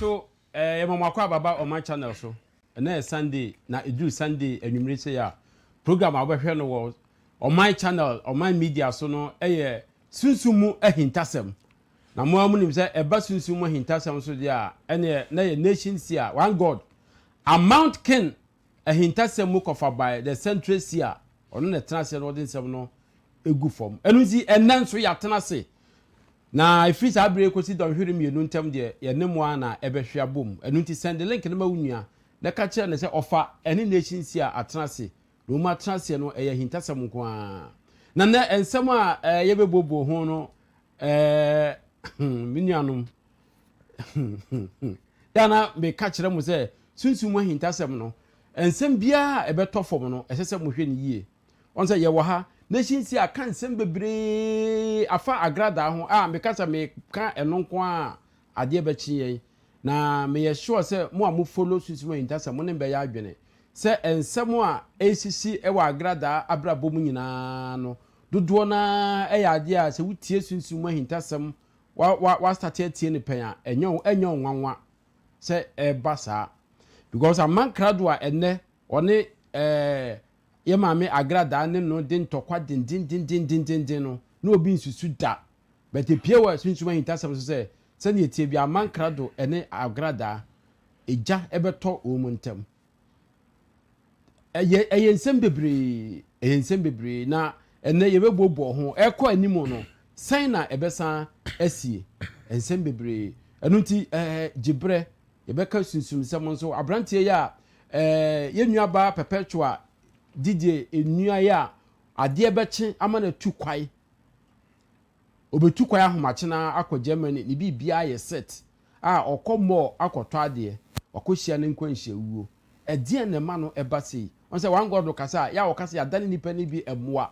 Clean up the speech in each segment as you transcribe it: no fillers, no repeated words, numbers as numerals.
so eh, yɛma mo akɔ ababa Ɔman Channel so. Ɛnɛ yɛ Sunday, na ɛduru Sunday anwummere sei a, program a wobɛhwɛ no wɔ Ɔman Channel, Ɔman Media so no yɛ Sunsum mu Ahintasɛm. Na mo ara monim sɛ ɛba Sunsum mu Ahintasɛm so deɛ a, ɛneɛ na yɛ Nation Seer, One God, Amount King Ahintasɛm mu kɔfa by the Central Seer, ɔno na ɛtena aseɛ na ɔde nsɛm no gu fam. Ɛno nti ɛnnɛ nso yɛatena ase Na ɛfiri saa berɛ yi kɔsi dɔnhwere mmienu ntam deɛ, yɛne mo ara na ɛbɛhwe abom. Ɛno nti sɛnde link no ma wo nua, na ka kyerɛ no sɛ ɔfa ɛne Nation si a atena ase. Na wɔn atena aseɛ no, ɛyɛ ahintasɛm nko ara. Na nnɛ nsɛm a yɛbɛbuobuo ho no, me nuanom, da na meka kyerɛ mo sɛ sunsum mu ahintasɛm no, nsɛm biara a ɛbɛtɔ fam no, ɛsɛ sɛ mohwɛ no yie. Wɔn sɛ yɛwɔ ha na hyinsi aka nsɛm bebree afa agradaa ho a meka sɛ meka ɛno nko ara a adeɛ bɛkye yɛn. Na meyɛ sure sɛ mo a mo follow Sunsum Ahintasɛm mo ne me bɛyɛ adwene sɛ nsɛm a ɛresisi wɔ agradaa abrabɔ mu nyinaa no dodoɔ no ara yɛ adeɛ a sɛ wotie Sunsum mu Ahintasɛm wa wa wa starte atie no pɛn a ɛnyɛ wo ɛnyɛ wo nwanwa sɛ ɛreba saa because amankrado a ɛnnɛ ɔne ɛɛ Yɛ maame agradaa ne no de ntɔkwa dendendendendenden no, na obi nsusu da. But epue wɔ Sunsum Ahintasɛm so sɛ, sɛnea ɛteɛ biara, amankrado ne agradaa, egya bɛtɔ wɔn ntam. Ɛyɛ, ɛyɛ nsɛm bebree, ɛyɛ nsɛm bebree, na ɛnnɛ yɛbɛbuobuo ho. Ɛrekɔ anim no, sɛn na ɛbɛsan asie? Nsɛm bebree. Ɛno nti, ɛɛ, gye berɛ. Yɛbɛka sunsumsɛm nso. Aberanteɛ yi a ɛɛ yɛn nuabaa Perpetua Didier nua yi a adeɛ bɛkye ama no atu kwae. Ɔbɛtu kwae ahomakye no ara akɔ Germany, ne biribiara yɛ set a ɔkɔ mall akɔtɔ adeɛ, wakɔhyia ne nkwanhyiawuo. Ɛdeɛn na ɛma no ɛba sei? Wɔn sɛ one God kasa a, yɛ a wɔka sɛ yɛadane nnipa no bi mmoa.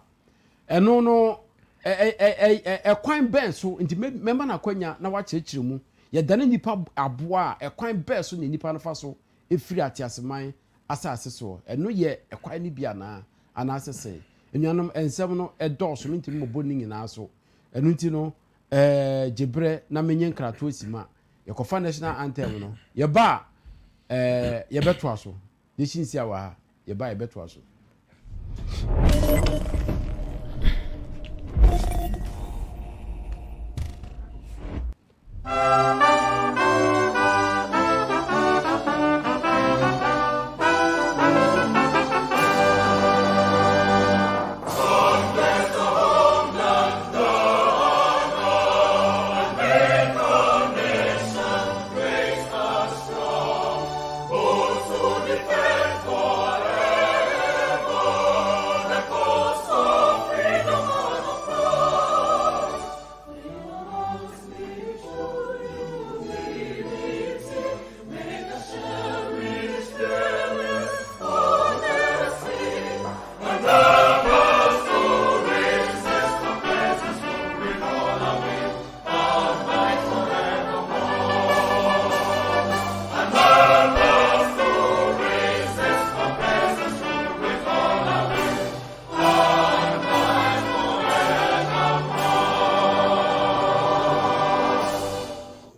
Ɛno no, ɛkwan bɛn so nti mɛma no akwanya na wakyerɛkyerɛ mu. Yɛdane nnipa aboa a, ɛkwan bɛn so na nnipa no fa so firi ateaseman asase soɔ? Ɛno yɛ ɛkwan no bi anaa? Anaasɛ sɛn? Anuanom, nsɛm no dɔɔso, mentumi mmobɔ ne nyinaa so. Ɛno nti no, gye berɛ na menye nkratoɔ sima. Yɛkɔfa National Anthem no, yɛba a, yɛbɛtoa so. Yɛhyinsia wɔ ha, yɛba a yɛbɛtoa so.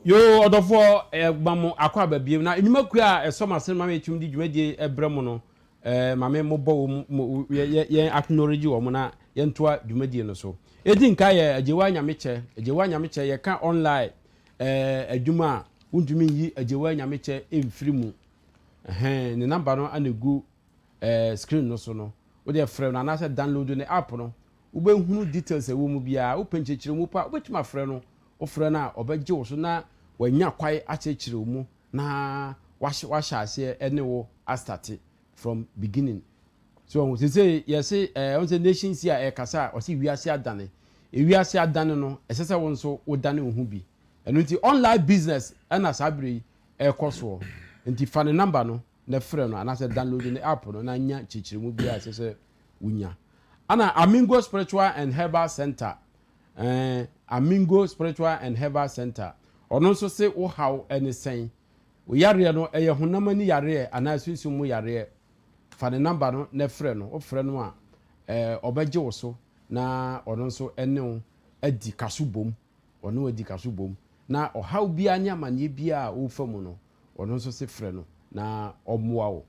Yoo ɔdɔfoɔ ɛgba mo akɔ aba biem na nnwuma kuo a ɛsɔ m'asene ma metumi de dwumadie ɛbrɛ mo no ɛɛ ma me mobɔ wɔn mo yɛ yɛn acknowledge wɔn na yɛntoa dwumadie no so. Edi nka yɛ Agyewa Nyamekyɛ Agyewa Nyamekyɛ yɛka online ɛɛ adwuma a wontumi nyi Agyewa Nyamekyɛ mfiri mu ɛhɛn ne number no ana egu ɛɛ screen no so no wodeɛ frɛ no anaasɛ download ne app no wobɛhunu details ɛwɔ mu biara wopɛ nkyerɛkyerɛmu pa wobɛtumi afrɛ no wofrɛ no a ɔbɛgye wo so na wanya kwae akyerɛkyerɛ wo mu na wahyɛ wahyɛ aseɛ ɛne wo astate from beginning so ɔho sese yɛse ɛɛ ɔn sɛ nation si a ɛkasa a ɔse wiase adane ewiase adane no ɛsɛ sɛ wo nso wodane wo ho bi ɛno nti online business ɛna saa bere yi ɛkɔ soɔ nti fa ne number no na frɛ no anaasɛ download ne app no na nya nkyerɛkyerɛmu biara ɛsɛ sɛ wonya ana Amingo Spiritual and Herbal Center ɛɛ Amingo Spiritual and Herbal Center ɔno nso se wo haw ɛne sɛn Wo yareɛ no, ɛyɛ honam ani yareɛ anaa sunsum mu yareɛ, fa ne number no na frɛ no. Wofrɛ no a, ɔbɛgye wo so na ɔno nso ne wo adi kaso bom. Ɔne wo adi kaso bom. Na ɔhaw biara ne amaneɛ biara a worefa mu no, Ɔno nso se frɛ no na ɔmmoa wo.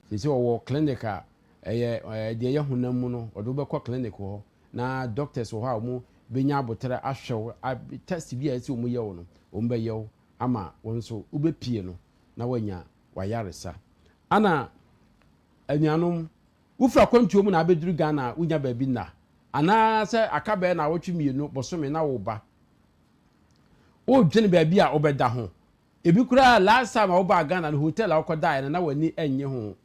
Seesei ɔwɔ clinic a ɛyɛ deɛ ɛyɛ honam mu no, ɔde wo bɛkɔ clinic hɔ na doctors wɔ hɔ a wɔn bɛnya aboterɛ ahwɛ wo, test bi a ɛsɛ wɔn yɛ wo no, wɔn bɛyɛ wo ama wo nso wobɛpie no na woanya w'ayaresa. Ana anuanom, wofiri akwantuo mu na abɛduru Ghana a wonya baabi nna, anaa sɛ aka bɛyɛ naawɔtwe mmienu, bosome na woreba, wodwene baabi a wobɛda ho. Ebi koraa last time a wobaa Ghana no hotel a wokɔdaeɛ no na w'ani nnye ho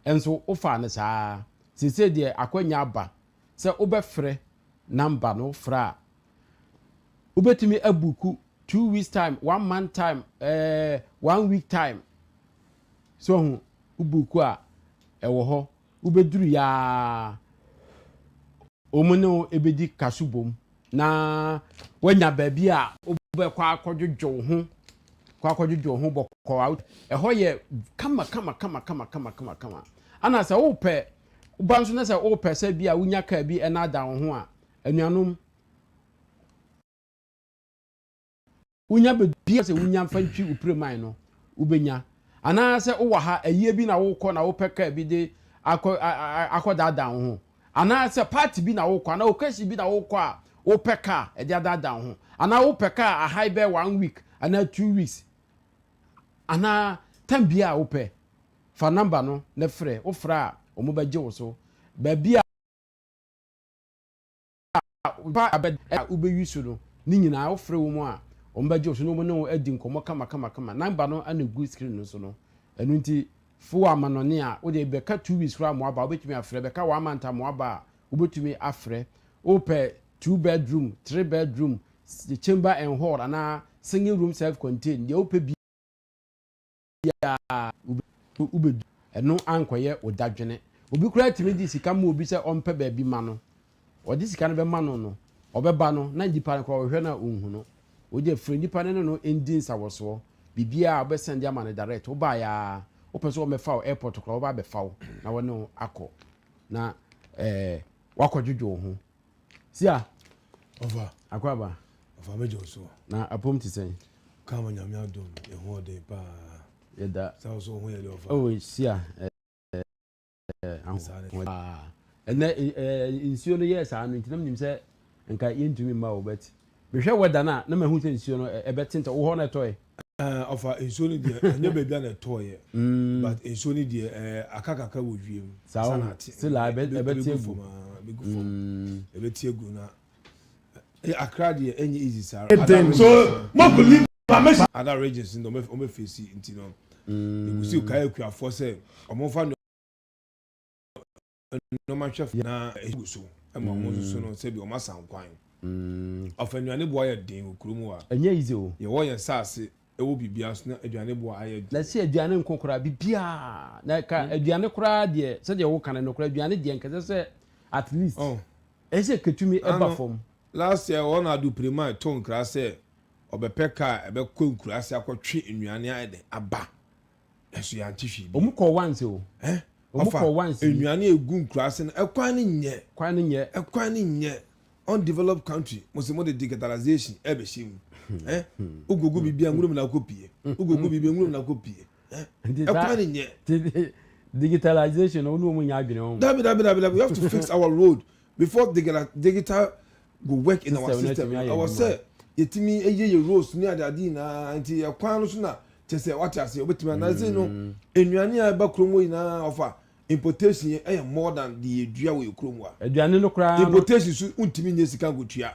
nso wofaa no saa. Seesei deɛ akwanya aba sɛ wobɛfrɛ number no, wofrɛ a wobɛtumi abuku 2 weeks time, one month time, one week time. So ho wobuku a ɛwɔ hɔ, wobɛduru yaa wɔn ne wo bɛdi kaso bom na woanya baabi a wobɛkɔ akɔdwodwo wo ho, kɔ akɔdwodwo wo ho bɔkɔɔ. Ɛhɔ yɛ kama kama kama kama kama kama kama. Ana sɛ wopɛ woba nso na sɛ wopɛ sɛ bi a wonya kaa bi ɛna ada wo ho a, anuanom, wonya baabi sɛ wonya mfa ntwi wo pireman no, wobɛnya. Anaasɛ wowɔ ha, ayie bi na wokɔ na wopɛ kaa bi de akɔ akɔdaadaa wo ho, anaasɛ party bi na wokɔ anaa occasion bi na wokɔ a wopɛ kaa ɛde adaadaa wo ho, anaa wopɛ kaa ahai bɛyɛ one week anaa 2 weeks anaa time bi a wopɛ, fa number no na frɛ. Wofrɛ a, wɔn bɛgye wo so. Baabi a fa abɛ a wobɛyi so no ne nyinaa, wofrɛ wɔn a, wɔn bɛgye wo so na wɔn ne wo adi nkɔmmɔ kama kama kama. Number no ana egu screen no so no. Ɛno nti fo amanɔne a wode bɛka 2 weeks koraa mo aba, wobɛtumi afrɛ. Bɛka one month a mo aba a, wobɛtumi afrɛ. Wopɛ two bedroom, three bedroom, chamber and hall anaa single room self contained, deɛ wopɛ biara wobɛdu. Ɛno ankɔyɛ wo dadwene. Obi koraa tumi de sika ma obi sɛ ɔmpɛ baabi ma no, ɔde sika no bɛma no no, ɔbɛba no na nipa no koraa ɔhwɛ no a ɔnhu no. Wogye firi nipa no ne no ndi nsawɔsoɔ, biribiara a wobɛsɛn de ama no direct. Wobaeɛ a wopɛ sɛ wɔmɛfa wo airport koraa, wɔba abɛfa wo na wɔne wo akɔ na wakɔdwodwo wo ho sia. Ɔfa. Akɔ aba. Ɔfa, mɛgye wo so. Na apom te sɛn? Kama, Nyame adom, ɛho ɔden paa. Yɛda Sɛ wo so wo ho yɛ deɛ, ɔfa? Oh, sia. Saa ne. Ɛnɛ nsuo no yɛɛ saa no nti na menim sɛ nka yɛntumi mma wo, but mehwɛ weather no a na mahu sɛ nsuo no ɛbɛtenta wo hɔ no ɛtɔe. Ɔfa, nsuo no deɛ, ɛnyɛ baabi a na ɛtɔɔyɛ, but nsuo no deɛ aka kakra wɔ wiem. Saa Sa wo na ate. Still a ɛbɛte ɛbɛgu agu. Fam, ah, ɛbɛgu fam, ɛbɛte agu na Accra deɛ, ɛnyɛ easy saa. So mo ko leave permission. Other regions no ɔmɛ face, nti no egusi kae akuafoɔ sɛ ɔmo fa nneɛma hwɛ na egu so ɛma ɔmo nso so no sɛbi ɔmo asan kwan. Ɔfɛ, nnuane boa yɛ den wɔ kurom wa. Ɛnyɛ easy o. Yɛwɔ yɛn saase, ɛwɔ biribiara so na aduane boa ayɛ den. Na sɛ aduane nko koraa, biribiaa na ka aduane koraa deɛ, sɛdeɛ woka no koraa, aduane deɛ nkɛsɛ sɛ at least Oh. ɛsɛ sɛ ketumi ɛba Ano. fam. Last year wɔn ado pirima ɛto nkira sɛ ɔbɛpɛ kaa ɛbɛkɔ nkuraase akɔtwe nnuane ayɛ den aba, ɛso yɛante hwee bi. Ɔmu kɔ once o. Ɛ Ɔmu ɔfa kɔ once bi. Nnuane egu nkuraase no, ɛkwan ne nyɛ. Kwan no nyɛ. Ɛkwan ne nyɛ. Undeveloped country, mo sɛ mo de digitalization ɛbɛhyɛ mu, ɛ ogogo biribi a nwuram na akɔ pie, ogogo biribi a nwuram na akɔ pie, ɛ Nti ɛkwan ne nyɛ. Nti digitalization no, wo ne ɔmu nya adwene ho. Dabi, dabi, dabi, dabi. We have to fix our road before digital go work in our System no system. atumi ayɛ Ɛwɔ adwuma. sɛ yɛtumi ɛyɛ yɛ roads ne ade ade nyinaa, nti ɛkwan no so na kyɛ sɛ wate ase obetumi anase no. Nnuane a ɛba kurom hɔ nyinaa, ɔfa, importation yɛ ɛyɛ more than deɛ yɛdua wɔ yɛ kurom hɔ a. Aduane no koraa no. Importation so ntumi nye sika nkotua.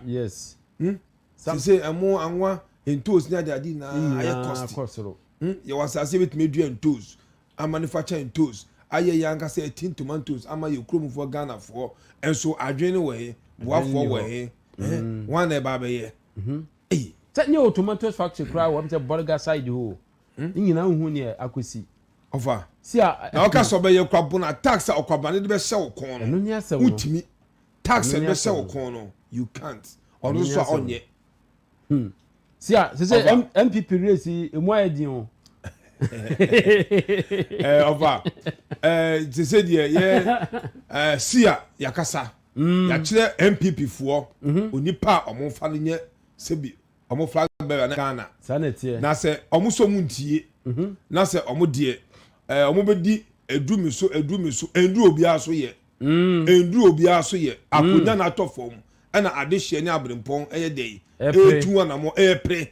Sise ɛmo, anwa, ntoos ne ade ade nyinaa ayɛ nyinaa cost. Kɔ soro. Yɛwɔ asase bɛtumi adua ntoos, amanufacture ntoos, ayɛ yɛn ankasa ɛtin tomatoes ama yɛ kuromfoɔ Ghanafoɔ. Nso adwene no wɔ he? Boafoɔ wɔ he? Wɔn na ɛba abɛyɛ eyi. Sɛ ne o tomatoes factory koraa wɔ sɛ Bolga side hɔ o, ne nyinaa nhu neɛ akɔsi. Ɔfa. Si a Na ɔka sɛ ɔbɛyɛ kwabona tax a ɔkwabane de bɛhyɛ wo kɔn Ɛno no ne asɛm no. Wotumi tax a Ɛno ne bɛhyɛ wo asɛm no. kɔn no, you can't. Ɛno Ɔno ne nso a asɛm no. ɔnyɛ. Si a sɛ Ɔfa. NPP race yi emu ayɛ den o. Ɔfa, sese deɛ yɛ si a yakasa yɛakyerɛ NPP foɔ onipa a ɔmo fa no nyɛ sɛbi ɔmo flag bearer na Ghana. Saa na ɛteɛ. Na sɛ ɔmo sɔ mu ntie. na sɛ ɔmo deɛ ɔmo bɛdi edu mi so, edu mi so, endu obiara so yɛ, endu obiara so yɛ. Akonnwa na atɔ fam ɛna adehyɛ ne abirempɔn ɛyɛ dɛ yi Ɛpere. Etu anamɔ ɛyɛ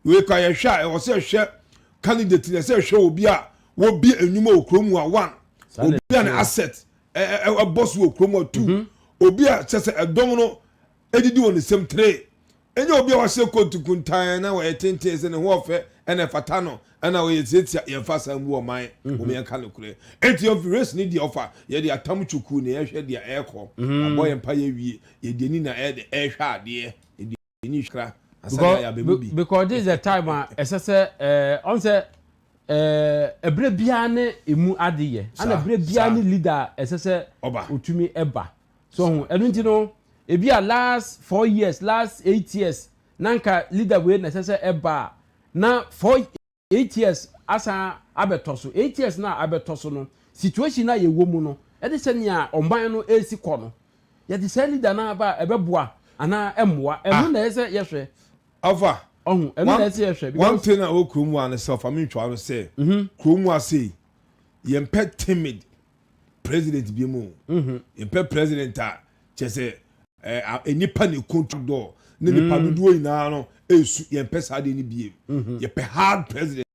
wei ka yɛhwɛ a, ɛwɔ sɛ ɛhwɛ candidate na ɛsɛ ɛhwɛ obi a wɔbi enyuma wɔ kurom a one, Saa na obi a ne ɛteɛ. asset ɛ ɛ ɛbɔ so wɔ kurom a two, obi a kyɛ sɛ ɛdɔm no edidi wɔ ne nsam three, enye obi a wahyɛ kootu kuntan na wɔyɛ tenten sɛ ne ho ɔfɛ ɛna ɛfata no ɛna wɔyɛ tietia. Yɛmfa san mu ɔman wɔn yɛn ka no korɛ. Eti yɛn fi race ni deɛ ɔfa yɛde atam twuku na yɛhwɛ deɛ ɛrekɔ abɔ yɛn mpa yɛ wie, yɛde ani na ɛyɛ de ɛrehwɛ adeɛ, yɛde ani hwɛ ansa na yɛ abɛmu bi. Because this is the time a ɛsɛ sɛ ɔn sɛ ɛbrɛ biara ne emu ade yɛ ɛna ɛbrɛ biara ne leader a ɛsɛ sɛ Ɔba. Otumi ɛba so ho. Ɛno nti no, ebi a last 4 years, last 8 years na nka leader wei na ɛsɛ sɛ ɛba a, na 4, 8 years asan abɛtɔ so, 8 years na abɛtɔ so no, situation na yɛwɔ mu no, ɛde sɛ nea ɔman no esi kɔ no, yɛde sɛ leader na aba a, ɛbɛboa anaa ɛmmoa, ɛno na ɛsɛ yɛhwɛ. Ɔfa. Ɔho, ɛno na ɛsɛ yɛhwɛ. One thing a ɛwɔ kurom wa ne sɛ, ɔfa mi ntwa no sɛ kurom wa sei, yɛmpɛ timid president bi mu o. Yɛmpɛ president a kyɛ sɛ nipa ne control door ne nipa dodoɔ nyinaa no esu. Yɛmpɛ saa de ne bie. Yɛpɛ hard president,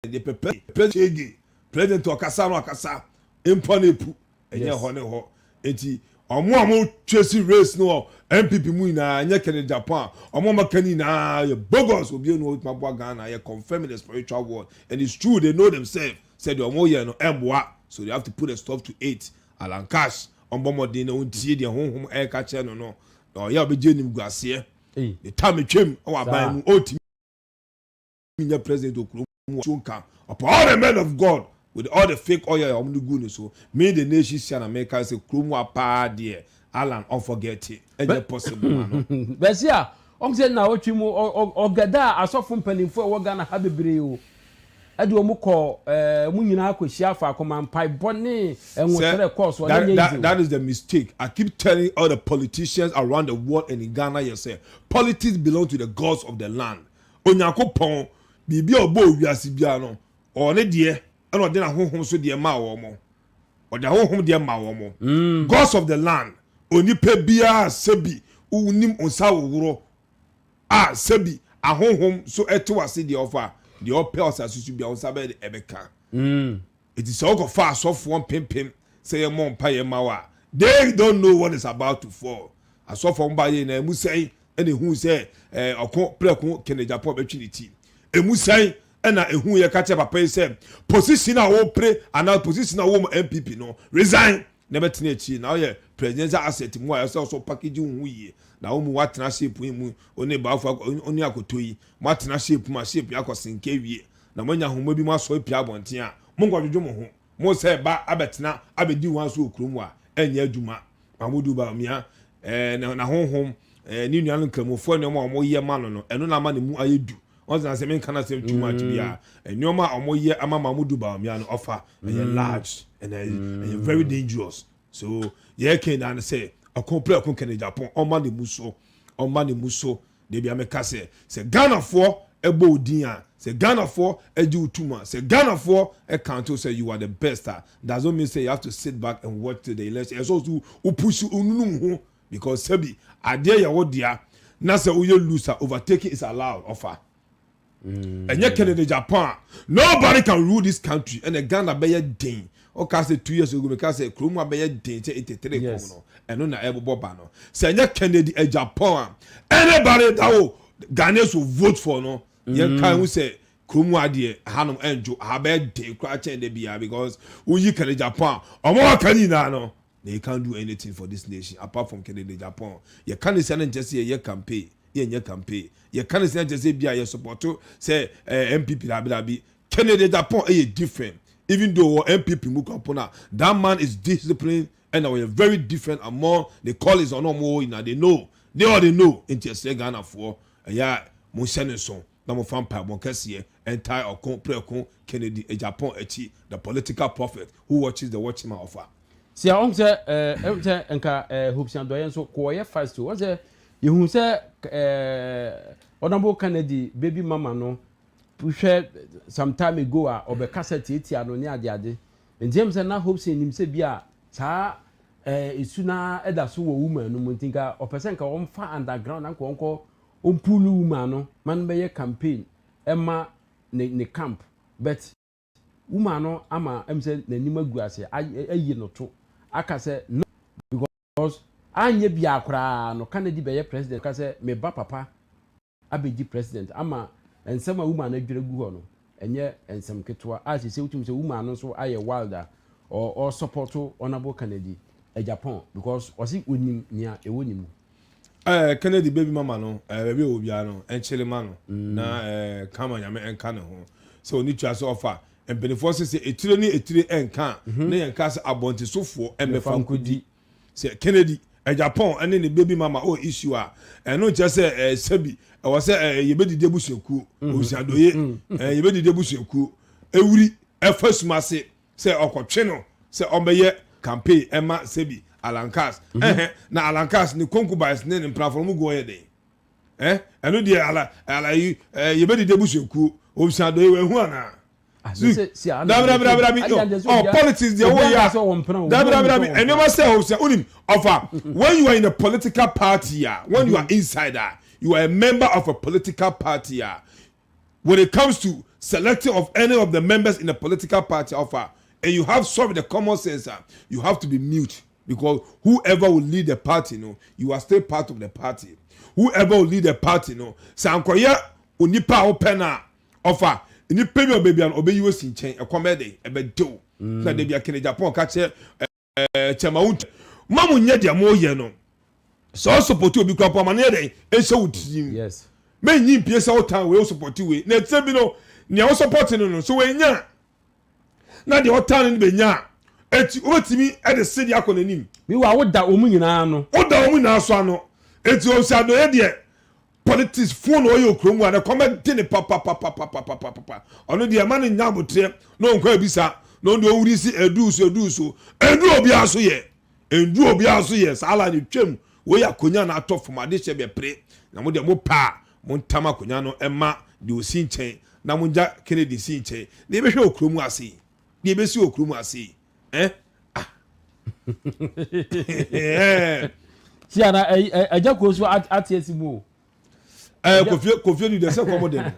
yɛpɛ president shege president, ɔkasa no ɔkasa mpo na epu ɛnyɛ hɔ ne hɔ. Eti ɔmo a mo chase race no wɔ NPP mu nyinaa, ɛnyɛ Kennedy Agyapong a ɔmo a mo ka nyinaa yɛ bogus. Obi enu otuma boa Ghana yɛ confirm in the spiritual world, and it's true, they know themselves sɛ deɛ ɔmo yɛ no ɛmboa, so they have to put a stop to it. Alan Cash ɔmbɔ mmɔden na ɔntie deɛ honhom ɛreka kyerɛ no na ɔyɛ a ɔbɛgye nim guaseɛ. Ei. Ne time twam ɛwɔ aban Saa. mu, ɔntumi nyɛ president okuro mu so nka upon all the men of God with all the fake oil a wɔn de gu ne so. Me the nation si na meka sɛ kurom wa paa deɛ, Alan ɔnforget it, ɛnyɛ possible ma no. Bɛsi a ɔn sɛ na ɔtwi mu ɔgɛda a asɔfo mpanimfoɔ a ɛwɔ Ghana ha bebree o, ɛde wɔn kɔ mu nyinaa kɔ hyia faako ma mpaebɔ ne ɛnwokyerɛ kɔɔ so. Ɔne that, nyɛ that, easy o. That is the mistake. I keep telling all the politicians around the world and in Ghana here say politics belong to the gods of the land. Onyankopɔn biribi a ɔbɔ owiase biara no, ɔne deɛ ɛna ɔde n'ahohom so deɛ maa wɔn mo, ɔde ahohom deɛ maa wɔn mo. Gods of the land, onipa biara sɛbi wonim nsa woworɔ a, sɛbi ahohom so ɛte wase deɛ, ɔfa deɛ ɔpɛ ɔsase so bia ɔnsa bɛyɛ de ɛbɛka. Eti sɛ ɔkɔfa asɔfoɔ mpempem sɛ yɛ mɔ mpa yɛ ma wa, they don't know what is about to fall. Asɔfoɔ mba yɛ na emu sɛn ɛna ehu sɛ ɔko prɛko Kennedy Agyapong bɛtwi ne ti emu sɛn, ɛna ehu yɛ kakyɛ papa yi sɛ position a wɔpere anaa position a wɔwɔ mu NPP no, resign na bɛtena akyi na ɔyɛ presidential asset mu a ɛsɛ ɔsɔ package ho yie na wɔn mu watena shape yi mu, ɔne baafo ɔne akoto yi mo atena shape mu a, shape yi akɔ senke wie na mo anya ahoma bi mo asɔ epia abɔnten a mo nkɔdwodwo mo ho mo sɛ ba abɛtena abɛdi wɔn aso wɔ kurom a ɛnyɛ adwuma. Mamudu Bawumia na honhom ne nuanom nkramofoɔ nneɛma a wɔyɛ ma no, ɛno na ama ne mu ayɛ du. Wɔn sɛ asɛm nka na asɛm too much bia, nneɛma a wɔyɛ ama Mamudu Bawumia no, ɔfa ɛyɛ large and ɛyɛ very dangerous. So yɛ kɛn na sɛ ɔko pere ɔko Kennedy Agyapong ɔma ne mu so, ɔma ne mu so. Debi ameka sɛ Ghanafoɔ ɛbɔ odin a, sɛ Ghanafoɔ ɛgye otum a, sɛ Ghanafoɔ ɛkanto sɛ you are the best a, doesn't mean say you have to sit back and watch till the election. Ɛsɛ ɔso o push onunum ho because sɛbi adeɛ yɛ wɔ dea na sɛ woyɛ loser, overtaking is allowed. Ɔfa ɛnyɛ Kennedy Agyapong a, nobody can rule this country. Ɛna Ghana bɛyɛ den. Ɔka sɛ 2 years ago meka sɛ kurom a bɛyɛ den sɛ 83 kɔm no, ɛno na ɛbobɔ ba no sɛ ɛnyɛ Kennedy Agyapong a, anybody that will Ghanaians will vote for no, yɛn kan ho sɛ kurom adeɛ hanom ɛnjo ha bɛyɛ den koraa kyɛn de bia, because woyi Kennedy Agyapong a, ɔmo aka nyinaa no, na you can't do anything for this nation apart from Kennedy Agyapong. Yɛka ne sɛ ne nkyɛ sɛ yɛyɛ campaign, yɛnyɛ campaign. Yɛka ne sɛ nkyɛ sɛ bia yɛ support sɛ NPP dabidabi. Kennedy Agyapong ɛyɛ different, even though wɔ NPP mu kwan na that man is disciplined and ɔyɛ very different among the colleagues. Ɔno ɔmo wɔ nyinaa, they know, they all they know. Nti ɛsɛ Ghanafoɔ ɛyɛ a mo nhyɛ ne so na mo fa mpaebɔ kɛseɛ ɛntae ɔko prɛko Kennedy Agyapong akyi, the political prophet who watches the watchman offer. Si a ɔn sɛ sɛ nka Hopeson Adorye nso kò ɔyɛ fast o. Ɔn sɛ yehu sɛ Honourable Kennedy baby mama no. Wohwɛ some time ago a ɔbɛkasa tiatia no ne adeade. Nti ɛm sɛ na Hopeson nim sɛ bi a saa eh, esu no ara ɛda so wɔ woman no mu nti nka ɔpɛ sɛ nka ɔmfa underground na nka ɔnkɔ ɔmpuulu woman no ma no bɛyɛ campaign ɛma ne ne camp but woman no ama ɛm sɛ n'anim agu ase ayi no to aka sɛ no because anyɛ biara koraa no Kennedy bɛyɛ president ka sɛ me ba papa abɛdi president ama nsɛm a woman no adwira gu hɔ no ɛnyɛ nsɛm ketewa a sese wotumi sɛ woman no nso ayɛ wild a ɔ support Honourable Kennedy Agyapong because ɔse onim nea ɛwɔ ne mu. Eh, Kennedy baby mama no, eh, baabi a ɔwɔ biara no, ɛnkyele ma no, na eh, kama nyame ɛnka ne ho. Sɛ ɔni tua sɛ ɔfa, mpanimfoɔ se sɛ etire ne etire ɛnka a, na yɛnka sɛ abɔntesofoɔ ɛmmɛfa nkɔdi. Sɛ Kennedy Agyapong ne ne baby mama wɔ issue a, ɛno nkyerɛ sɛ eh, sɛbi ɛwɔ sɛ eh, yɛbɛdidi abusuakuo, osuadoye, eh, yɛbɛdidi abusuakuo, ɛwuri ɛfa sum ase sɛ ɔkɔtwe no sɛ ɔmbɛyɛ campaign ɛma sɛbi Alan Cass. Ɛhɛ, na Alan Cass ne concubines ne ne mpenafo no mu gu ɔyɛ den. Eh, ɛno deɛ ala ala yi eh, yɛbɛdidi abusuakuo, osuadoye wɔahu anaa? Dabi oh politics deɛ wo yɛ dabi dabi dabi nneɛma sɛ o sɛ onim ɔfa when you are in a political party a when you are inside a you are a member of a political party a when it comes to selecting of any of the members in a political party ɔfa and you have some the common sense a you have to be mute because whoever will lead the party no you are still part of the party whoever will lead the party no sɛ ankɔyɛ onipa a wopɛ no a Ɔfa nnipa bi a ɔbɛ bia no ɔbɛyi wo asi nkyɛn ɛkɔm bɛyɛ dɛn ɛbɛde wo na da bia kene Japan ka kyerɛ ɛɛ kyɛma wo ma mo nyɛ deɛ mo yɛ no sɛ ɔsopɔte obi kura po ama no yɛ dɛn ɛnhyɛ wo tirim yes mɛnyi mpie sɛ wotan wei wosopɔte wei na ɛtire bi no nea wosopɔte no no so wɔanya na deɛ ɔtan no no bɛnya a eti wobɛtumi de sede akɔ n'anim Mewa woda wɔn nyinaa ano. Woda wɔn nyinaa so ano eti ɔsɛ adɔeɛ deɛ Politics fo na ɔyɛ okurom a na kɔm ɛde ne papapapapapapa ɔno deɛ ɛma no nya aboteɛ na ɔnkɔ abisa na ɔno deɛ ɔwuri si ɛduu so ɛduu so ɛndu obiara so yɛ ɛndu obiara so yɛ saa la ne twam wei akonya na atɔ fam ade hyɛ bɛpere na mo deɛ mo pɛ a mo ntam akonya no ɛma deɛ ɔsi nkyɛn na mo ngya Kennedy si nkyɛn na yɛbɛhwɛ okurom ase yi deɛ ɛbɛsi okurom ase yi eh ah si ana ɛgya kuro so ate asi mu o. ɛɛ kofi kofi edu deɛ sɛ kɔm de no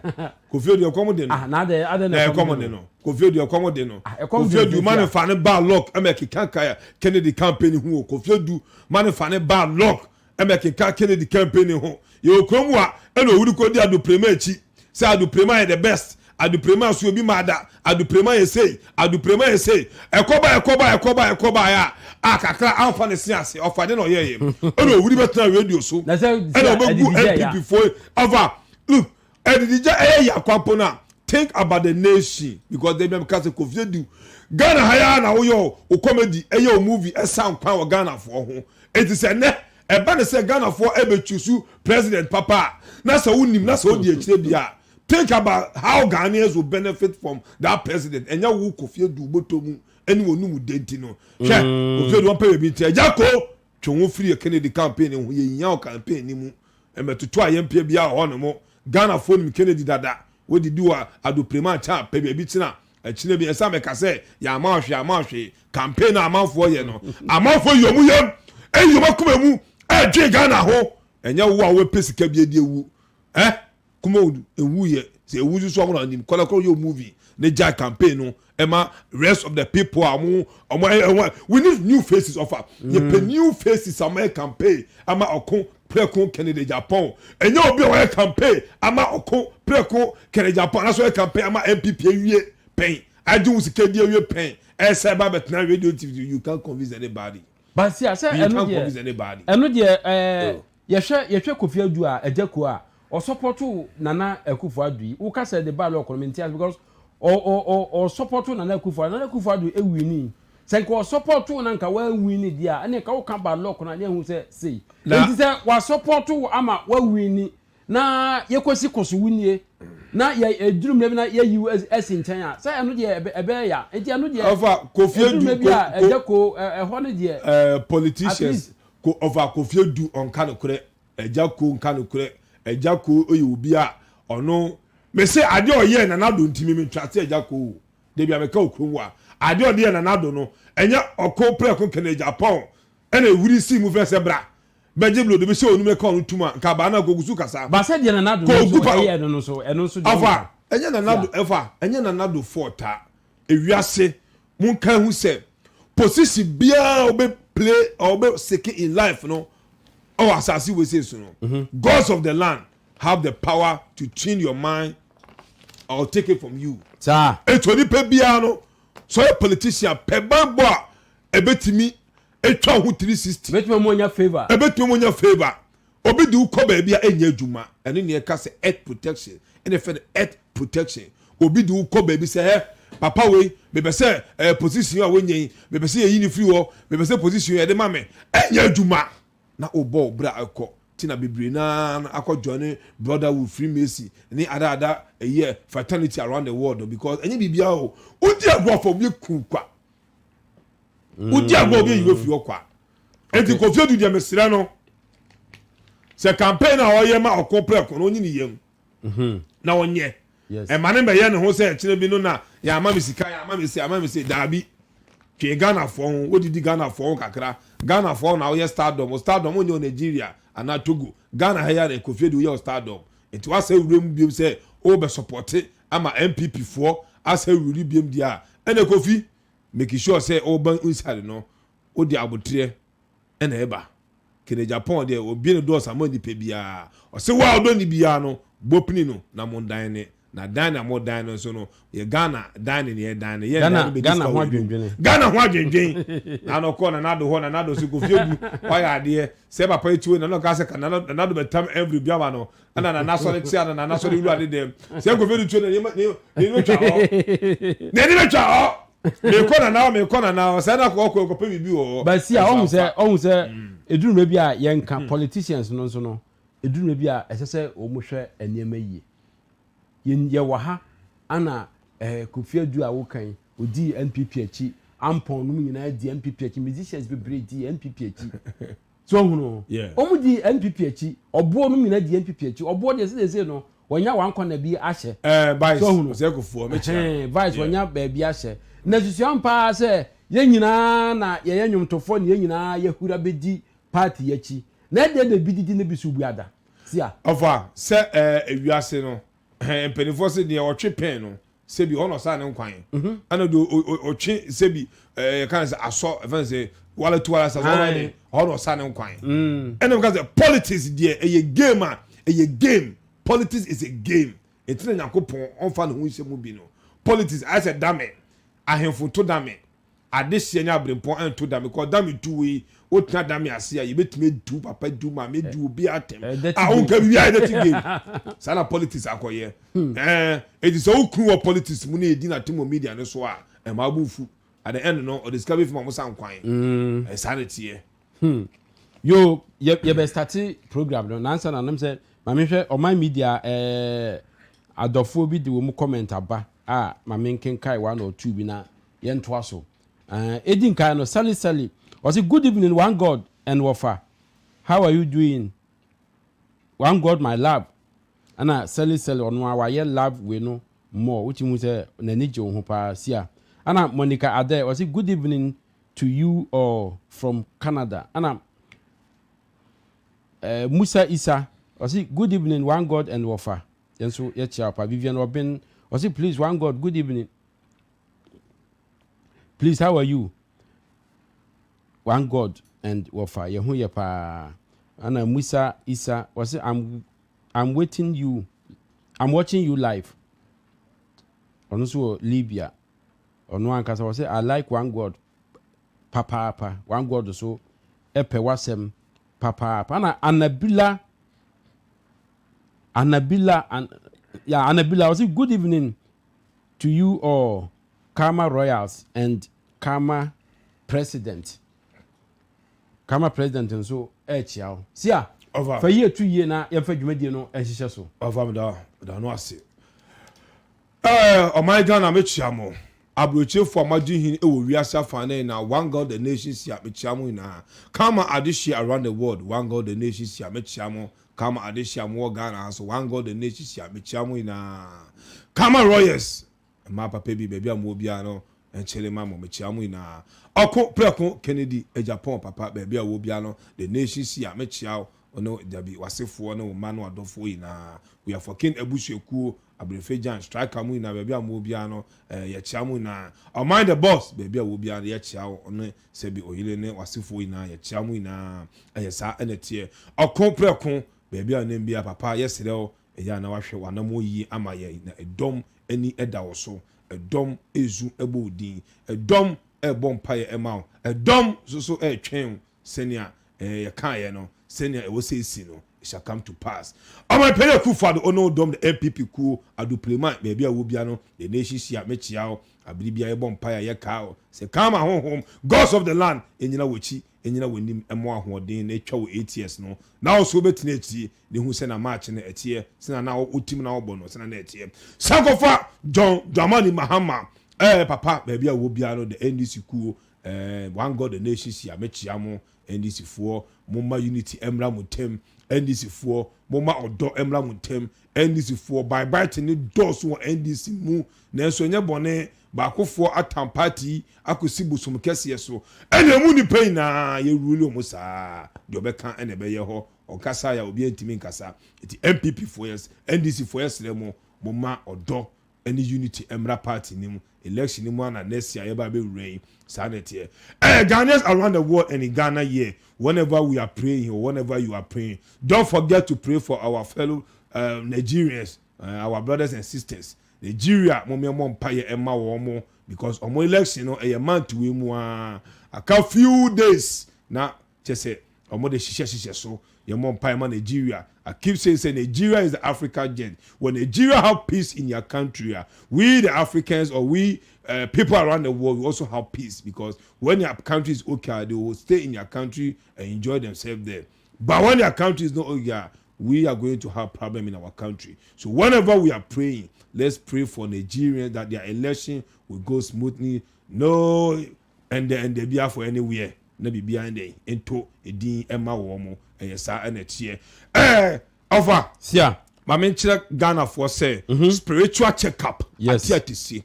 kofi edu ɛkɔm de no ah na adɛ adɛ na ɛkɔm de no kofi edu ɛkɔm de no ah, kofi edu ma ne fa ne ba lock ɛmɛ keka kaya Kennedy campaign ho o kofi edu ma ne fa ne ba lock Ɛna ɛkeka Kennedy campaign ho. Yɛwɔ kurom a ɛna owuri kɔ di Ado Prema akyi sɛ Ado Prema yɛ the best, Ado Prema so obi maa da, Ado Prema yɛ sei, Ado Prema yɛ sei. Ɛkɔba ɛkɔba ɛkɔba ɛkɔbaeɛ a a kakra amfa ne se ase, ɔfa de na ɔyɛeɛ. Ɛna owuri bɛtena radio so ɛna ɔbɛgu NPP foɔ ɔfa look Ɛdidi gya ɛyɛ ya kwa mpo na think about the nation because dabi meka sɛ Kofi Adu Ghana ha ya na woyɛ o comedy ɛyɛ o movie ɛsa nkwan wɔ Ghana foɔ ho eti sɛ nɛ ɛba ne sɛ Ghana foɔ ɛbɛ choose president papa a na sɛ wonim na sɛ wodi akyire bi a think about how Ghanaians will benefit from that president ɛnyɛ wo Kofi Adu bɔtɔ mu ɛne wɔn num de nti no hwɛ Kofi Adu wɔn pɛ baabi nti ɛgya ko twe ho firi Kennedy campaign ho yɛ nyia wɔ campaign ni mu Mmɛtoto ayɛmpeɛ biara wɔ hɔ nom. Ghanafoɔ nim Kennedy dada. Wodidi wɔ Adoprema nkyɛn a, pɛ baabi tena. Akyire bi, ɛsɛ a mɛka sɛ, yɛamma wo hwee, yɛamma wo hwee. Campaign a amanfoɔ yɛ no, amanfoɔ yi wɔn yam, yi wɔn akoma mu, ɛredwen Ghana ho. Ɛnyɛ wo a wobɛpɛ sika bi adi awu. Eh? Kumawood ewu yɛ sɛ ewu nso so ɔmo na nim kɔla kɔla yɛ movie ne gya campaign no ɛma rest of the people a ɔmo ɔmo ɛwɔ we need new faces ɔfa yɛ pɛ new faces a ɔmo yɛ campaign ama ɔko prɛko Kennedy Agyapong ɛnyɛ obi a ɔyɛ campaign ama ɔko prɛko Kennedy Agyapong anaasɛ ɔyɛ campaign ama NPP awie pɛn agye wo sika di awie pɛn ɛsɛ ɛba abɛtena radio TV you can't convince anybody. Basia sɛ ɛno deɛ ɛno deɛ ɛɛ Yɛhwɛ yɛhwɛ Kofi Adu a Agya Kuo a ɔsɔpɔto Nana Akufo Addo yi woka sɛ ne ba lɔɔko no mente ase because ɔ ɔ ɔ ɔsɔpɔto Nana Akufo Addo Nana Akufo Addo ewini sɛ nka ɔsɔpɔto na nka wawini deɛ a ɛne nka woka ba lɔɔko no a ne ahu sɛ sei enti sɛ wasɔpɔto wo ama wawini na yɛkɔsi koso wunie na yɛ eduru mmerɛ bi na yɛyi wo asi nkyɛn a sɛ ɛno deɛ ɛbɛyɛ ya nti ɛno deɛ Ɔfa Kofi eduru Adu mmerɛ bi ko a ko Agya Kuo ɛhɔ no deɛ ɛɛ at politicians least Ko ɔfa Kofi Adu ɔnka nokorɛ, Agya Ko nka nokorɛ, Agya Ko yɛ obi a ɔno Mese adeɛ ɔyɛɛ Nana Addo nti me mentra se Agya Koo o. Dabi a meka wɔ kurom hɔ a, adeɛ ɔde yɛɛ Nana Addo no, ɛnyɛ ɔko prɛko kɛnɛ Japan ɛna ɛhuri sii mu frɛ sɛ bra bɛgye blodo bi hyɛ onum na ka ɔno tum a, nka abaa no a Kogu so kasa. Ba sɛ deɛ Nana Addo no nso ɛyɛɛ no no nso, ɛno nso deɛ Ɔfa, ɛnyɛ Nana Addo, ɛfa, ɛnyɛ Nana Addo fault a, ewiase monka nhu sɛ position biara a wobɛ play or wobɛ seke in life no ɛwɔ asase wei so no, gods of the land have the power to tune your mind or take it from you. Saa. Etu onipa biara no, sɛ ɔyɛ politician pɛ banbɔ a ɛbɛtumi atwa ho 360. Ɛbɛtumi mu anya favour. Ɛbɛtumi mu anya favour. Obi de wokɔ baabi a ɛnyɛ adwuma, ɛno ne ɛka sɛ earth protection, ɛna ɛfɛ no earth protection. Obi de wokɔ baabi sɛ ɛ papa wei mepɛ sɛ ɛɛ position a wɔnyɛ yi, mepɛ sɛ yɛyi ne firi hɔ, mepɛ sɛ position yɛde ma me, ɛnyɛ adwuma na wobɔ wo bra ɛkɔ. Ti na bebree naa akɔ join brotherhood, Freemason ne ada ada ɛyɛ fraternity around the world, because ɛnyɛ biribiara o, wodi agorɔ fɔ obi eku kwa, wodi agorɔ obi eyi ofiri hɔ kwa. Eti Kofi Adu deɛ, mesrɛ no sɛ campaign a ɔyɛ ma ɔko prɛko no, onyi ne yam na ɔnyɛ. Ɛma ne bɛyɛ ne ho sɛ ɛkyerɛ bi no na yɛama me sika, yɛama me se, yɛama me se. Daabi, twe Ghanafoɔ ho, wodidi Ghanafoɔ ho kakra. Ghanafoɔ na woyɛ stardom, stardom wonyɛ wɔ Nigeria anaa Togo. Ghana ha yɛ na Kofi Adu woyɛ wɔ stardom, nti wasɛ wura mu biom sɛ wobɛ support ama NPP foɔ asɛ wuri biom deɛ a, ɛna Kofi make sure sɛ woba inside no, wode abotrɛ ɛna ɛba kene. Japan deɛ, obie ne dɔɔso ama nipa biara. Ɔsɛ wo a ɔdɔ ne biara no bɔpini no na mo dan ne na dan na mo dan no nso no yɛ Ghana dan ne yɛ dan ne yɛ. Ghana Ghana ho adwendwene. Ghana ho adwendwen na ano kɔ Nana Addo hɔ. Nana Addo so Kofi Adu wayɛ adeɛ sɛ papa etuo na ɔka sɛ ka Nana Addo bɛtam every bi ama no, ɛna Nana sɔre tia no, Nana sɔre wura de dɛm sɛ Kofi Adu tuo na nneɛma ne ne bɛtwa hɔ, n'ani bɛtwa hɔ. Mekɔ Nana hɔ, mekɔ Nana hɔ sɛ ɛna kɔ ɔkɔ kɔpɛ biribi wɔ hɔ. Basi a ɔhu sɛ eduru mmerɛ bi a yɛnka politicians no nso no, eduru mmerɛ bi a ɛsɛ sɛ wɔn hwɛ nneɛma yie. Yɛn yɛwɔ ha ana Kofi Adu a wokan odi NPP akyi, Ampɔn nom nyinaa di NPP akyi, musicians bebree di NPP akyi so, ɔhunu wɔn di NPP akyi, ɔboɔ nom nyinaa di NPP akyi. Ɔboɔ deɛ, sɛ no wɔnya wɔn akɔna bi ahyɛ. Vice So ɔhunu ɔsɛ kofoɔ mekyia. Vice wɔnya baabi ahyɛ na susua paa sɛ yɛn nyinaa na yɛyɛ nnwomtofoɔ na yɛn nyinaa yɛhura bɛdi party akyi na ɛdeɛ na ebi didi na ebi so bu ada sia. Ɔfa sɛ ewiase no, mpanimfoɔ sɛ deɛ ɔtwe pɛn no sɛbi ɔna ɔsa ne nkwan, ɛna deɛ ɔtwe sɛbi yɛka no sɛ asɔ ɛfɛn sɛ wale tu wale sa so ɔna de ɔna ɔsa ne nkwan. Ɛna mo ka sɛ politics deɛ, ɛyɛ game a ɛyɛ game. Politics is a game, eti na Nyankopɔn ɔnfa ne ho nhyɛ mu bi no. Politics ayɛ sɛ dame, ahemfo to dame, adehyeɛ ne aberempɔn ɛnto dame kɔ dame tu wei. Wotena dame ase a, yɛbɛtumi edu papa, du maame, du obi atɛm a wonka bibi ayɛ dirty game. Saa na politics akɔyɛ. Eti sɛ wokunu wɔ politics mu na edi na tem wɔ media no so a, ɛma abo nfu. At the end no, ɔde sika bi fi ma mo sa nkwan. Saa na teɛ. Yo, yɛ yɛbɛ start program no nansa na nam sɛ maame hwɛ ɔman media, adɔfoɔ bi de wɔn comment aba a, maame nkenkae one or two bi na yɛntoa so. Edi nkan no, Sally Sally ɔsi, "Good evening, one God and wɔfa, how are you doing? One God, my love." Ɛna Sally Sally ɔno a wayɛ love wei no more, wotumi hu sɛ n'ani gye wo ho paa sia. Ɛna Monica Ade ɔsi, "Good evening to you all from Canada." Ɛna Musa Isa ɔsi, "Good evening, one God and wɔfa." Yɛn nso yɛkyia pa. Vivian Obin ɔsi, "Please, one God, good evening. Please, how are you, one God and wɔfa?" Yɛn ho yɛ paa. Ɛna Musa Isa ɔsi, I'm waiting you, I'm watching you live." Ɔno nso wɔ Libya. Ɔno ankasa ɔsi, "I like one God papaapa. One God so ɛpɛ wasɛm papaapa." Ɛna Anabila Anabila an, yeah, Anabila ɔsi, "Good evening to you all, Karma Royals and Karma President." Karma President nso ɛɛkyia wo sia. Ɔfa. Fa yie tu yie na yɛmfa dwumadie no nhyehyɛ so. Ɔfa, meda da no ase. Ɔman Ghana, mekyia mo. Aburokyefoɔ a moagye hin wɔ wiase afa ne na one God the nation sia, mekyia mo nyinaa. Kama adehye around the world, one God the nation sia, mekyia mo. Kama adehye a mowɔ Ghana ha so, One God and Nation hyia, mekyia mo nyinaa. Kama Royals, mmaa papa bi, baabi a mowɔ biara no, nkyere ma mo, mekyia mo nyinaa. Ɔko Prɛko Kennedy Agyapong papa, baabi a wowɔ biara no, The Nation hyia, mekyia wo, wo ne dabi, w'asefoɔ ne wo mma ne w'adɔfoɔ nyinaa. We are for King abusuakuo, Aberefe Gyan, Striker mo nyinaa, baabi a mowɔ biara no, eh, yɛkyia mo nyinaa. Ɔman The Boss, baabi a wowɔ biara no, yɛkyia wo ne sɛbi oyere ne w'asefoɔ nyinaa, yɛkyia mo nyinaa. Ɛyɛ saa ɛna ɛteɛ. Ɔko prɛko, baabi a wonam biara, papa, yɛsrɛ wo, ɛyɛ a na wahwɛ w'anammɔn yie ama yɛn, na ɛdɔm ani da wo so. Ɛdɔm resu bɔ wo din. Ɛdɔm rebɔ mpaeɛ ma wo. Ɛdɔm nso so retwɛn wo sɛnea eh, yɛkaeɛ no, sɛnea ɛwɔ sɛ ɛsi no, it shall come to pass. Ɔmanpanin Akufo-Addo, wo ne wo dɔm, the NPP kuo, Ado Pleman, baabi a wɔ biara no, the nation hyia, mekyea wo. Abere biara yɛbɔ mpaeɛ a yɛkaa wo sɛ Karma honhom, gods of the land, ɛnyina w'akyi, ɛnyina w'anim, ɛmmɔ wo ahoɔden na ɛtwa wo ATS no, na wo nso wobɛtena akyiri na ɛhu sɛnea match no ɛteɛ, sɛnea na wotim na wobɔ no, sɛnea na ɛteɛ. San kɔfa John Dramani Mahama, eh, papa, baabi a wɔ biara no, the NDC kuo, eh, One God the Nation hyia, mekyea mo, NDC foɔ, momma unity mmra mo ntam, NDC foɔ, momma ɔdɔ mmra mo ntam, NDC foɔ, bye bye te ne dɔɔso wɔ NDC mu, nanso ɛnyɛ bɔne, baakofoɔ atam party yi akɔsi bosom kɛseɛ so, ɛna emu nnipa nyinaa yɛ rule wɔn saa, deɛ ɔbɛka ɛna ɛbɛyɛ hɔ, ɔnkasa a obiara ntumi nkasa, nti NPP foɔ yɛ, NDC foɔ yɛsrɛ mo, momma ɔdɔ ɛne unity mmra party no mu, election no mu ana next year yɛba abɛwura yi, saa na ɛteɛ. Eh, Ghanaians around the world and in Ghana here, whenever we are praying or whenever you are praying, don't forget to pray for our fellow Nigerians, our brothers and sisters. Nigeria, mo mmɔ mpaeɛ ɛma wɔn mo because wɔn election no ɛyɛ month wei mu a aka few days na kyɛ sɛ wɔn de hyehyɛ hyehyɛ so. Yɛmmɔ mpaeɛ ma Nigeria. I keep saying say Nigeria is the Africa gent. When Nigeria have peace in your country, we the Africans or we people around the world, we also have peace, because when your country is okay, they will stay in your country and enjoy themselves there. But when your country is not okay, we are going to have problem in our country. So whenever we are praying, let's pray for Nigerians that their election will go smoothly. No, and the be for anywhere. Na biribiara ndɛ nto edin ɛma wɔn mo ɛyɛ saa ɛna ɛteɛ ɛɛ ɔfa. Sia. Maame nkyerɛ Ghanafoɔ sɛ spiritual check up ati ati si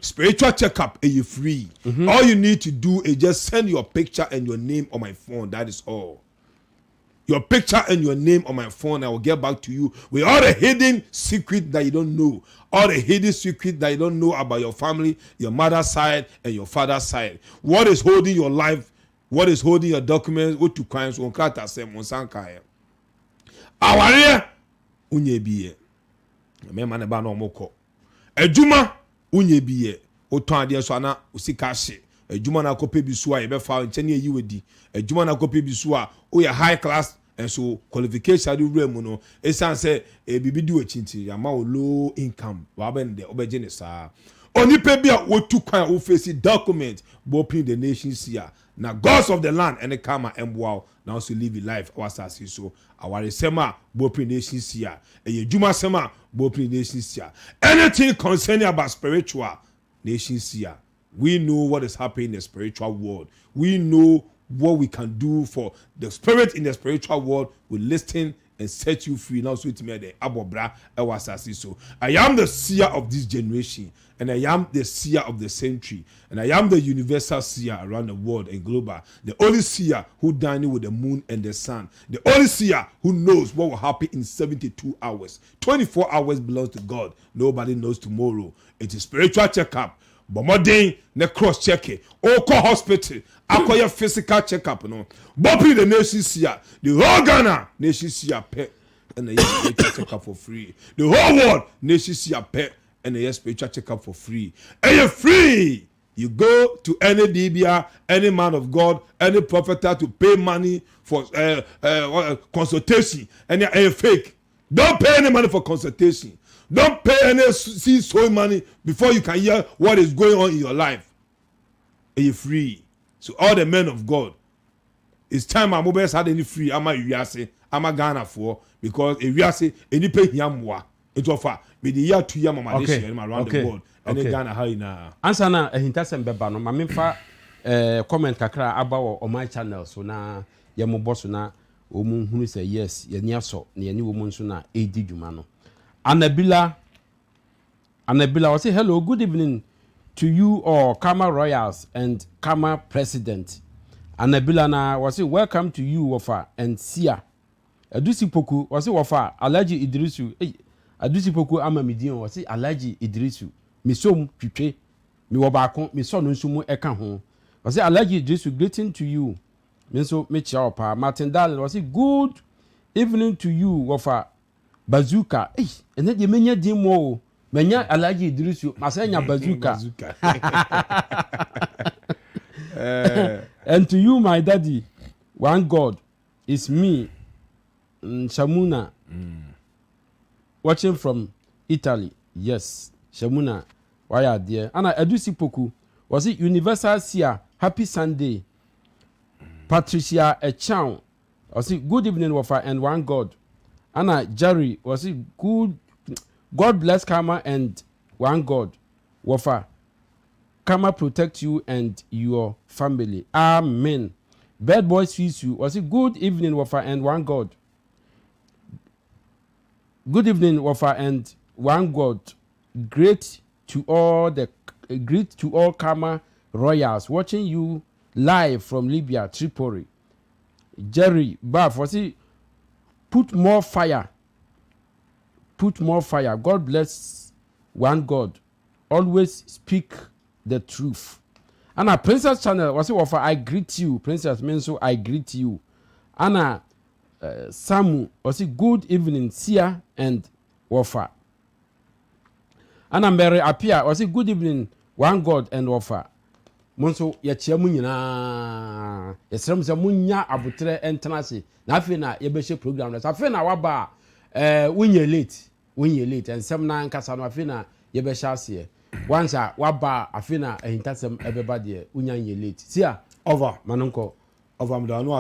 spiritual check up ɛyɛ free. All you need to do is just send your picture and your name on my phone. That is all. Your picture and your name on my phone. I will get back to you with all the hidden secret that you don't know. All the hidden secret that you don't know about your family, your mother's side and your father's side. What is holding your life? What is holding your documents? What to crimes? Wɔn krataa sɛm, wɔn nsa nkaeɛ. Awareɛ, wonyɛ bi yɛ. Mmarima ne ba na wɔn kɔ. Adwuma, wonyɛ bi yɛ. Wotɔn adeɛ so ana osika ahye. Adwuma na akɔpɛ bi so a yɛbɛfa nkyɛn ne yɛyi wɔ Adwuma na akɔpɛ bi so a woyɛ high class, nso qualification ade wura mu no, esan sɛ biribi di w'akyi nti yɛama wo low income, wabɛn deɛ wobɛgye ne saa. Onipa bi a wotu kwan a wofesi document bɔpin the nation si a na gods of the land ɛne kama ɛmboa wo na also live life wɔ asase so. Awaresɛm a bɔpin nation si a ɛyɛ adwumasɛm a bɔpin nation si a anything concerning about spiritual nation si a we know what is happening in the spiritual world. We know what we can do for the spirit in the spiritual world. We listen and set you free. Now, so it me abɔ bra ɛwɔ asase so. I am the seer of this generation, and I am the seer of the century, and I am the universal seer around the world and global. The only seer who dining with the moon and the sun. The only seer who knows what will happen in 72 hours. 24 hours belongs to God. Nobody knows tomorrow. It is spiritual checkup. Bɔ mmɔden na cross check it. Okɔ hospital akɔyɛ physical checkup no, bɔpi the nation seer, the whole Ghana nation seer pɛ ɛna yɛ spiritual checkup for free. The whole world nation seer pɛ ɛna yɛ spiritual checkup for free. Ɛyɛ free. You go to any dibia, any man of God, any prophet to pay money for consultation, ɛna ɛyɛ fake. Don't pay any money for consultation. Don't pay any see so money before you can hear what is going on in your life. Ɛyɛ free. So all the men of God, it's time a mo bɛ saa de ni free ama ewiase, ama Ghana foɔ, because ewiase enipa hia mmoa. Nti ɔfa mede yi ato yi ama ma de hyɛ no around the world ɛne Ghana ha nyinaa. Ansa na ahintasɛm bɛba no, ma memfa comment kakra aba wɔ ɔman channel so na yɛmobɔ so na. Wɔn nhunu sɛ yes, yɛn ani asɔ na yɛne wɔn nso na ɛredi dwuma no. Anabila Anabila ɔse hello, good evening to you all Karma Royals and Karma President. Anabila na wɔse welcome to you wɔfa and Sia. Adusi Poku ɔse wɔfa Alhaji Idrisu, ei Adusi Poku ama me din o, ɔse Alhaji Idrisu mesom twitwe mewɔ baako mesɔ no nso mu ɛka ho. Ɔse Alhaji Idrisu, greeting to you, me nso mekyia wo paa. Martin Darling ɔse good evening to you wɔfa Bazooka, ei ɛnɛ deɛ menya din mɔ o, manya Alhaji Idrisu, masan anya Bazooka. And to you my daddy, one God is me, Shamuna, watching from Italy. Yes, Shamuna, wayɛ adeɛ. Ana Adusi Poku wɔsi Universal Sia, happy Sunday. Patricia Echow ɔsi good evening wɔfa and one God. Ana Jerry wɔsi good, God bless Karma and one God. Wɔfa Karma protect you and your family, amen. Bad Boy Sisu wɔsi good evening wɔfa and one God. Good evening wɔfa and one God, great to all the greet to all Karma Royals watching you live from Libya, Tripoli. Jerry Baff wɔsi put more fire, put more fire, God bless one God, always speak the truth. Ana Princess Channel wɔsi wɔfa, I greet you Princess, me nso I greet you. Ana Samu wɔsi good evening Sia and wɔfa. Ana Mary Apia wɔsi good evening one God and wɔfa. Mo nso yɛkyia mu nyinaa, yɛsrɛ mo sɛ monya abotrɛ ntena ase na afei na yɛbɛhyɛ program no so. Afei na waba a wonyɛ late, wonyɛ late. Nsɛm na nkasa no afei na yɛbɛhyɛ aseɛ. Once a waba a, afei na ahintasɛm ɛbɛba deɛ, wonya nyɛ late sia. Over. Ma no nkɔ. Over, meda no.